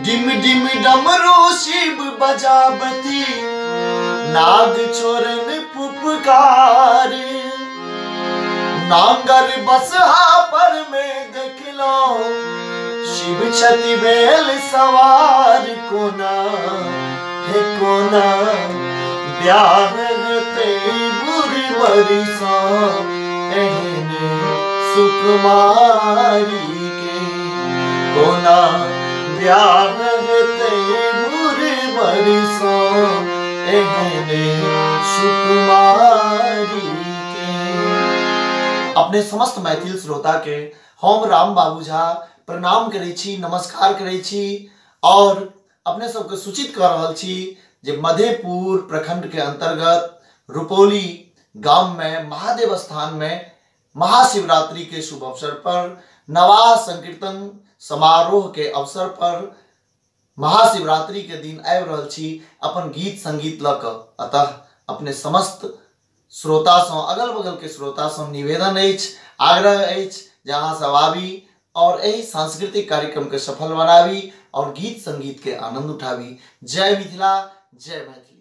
डिम डिम डमरू शिव बजाबती, नाग छोरन फुफकार। नांगर बसहा पर में देखलो, शिव छति भेल सवार। कोना हे कोना ब्याह हेतै बुढ़ बरिसा एहन सुकुमारी के। कोना ब्याह हेतै बुढ़ बरिसा एहन सुकुमारी के। अपने समस्त मैथिल श्रोता के हम राम बाबू झा प्रणाम करै छी, नमस्कार करै छी और अपने सबके सूचित कर रहल छी जे मधेपुर प्रखंड के अंतर्गत रुपौली गाम में महादेव स्थान में महाशिवरात्रि के शुभ अवसर पर नवाह संकीर्तन समारोह के अवसर पर महाशिवरात्रि के दिन आबि रहल छी अपन गीत संगीत लऽ कऽ। अतः अपने समस्त श्रोता सँ, अगल बगल के श्रोता सँ निवेदन अछि, आग्रह अछि जे अहाँ सब आबी और एहि सांस्कृतिक कार्यक्रम के सफल बनाबी और गीत संगीत के आनंद उठाबी। जय मिथिला, जय मैथिली।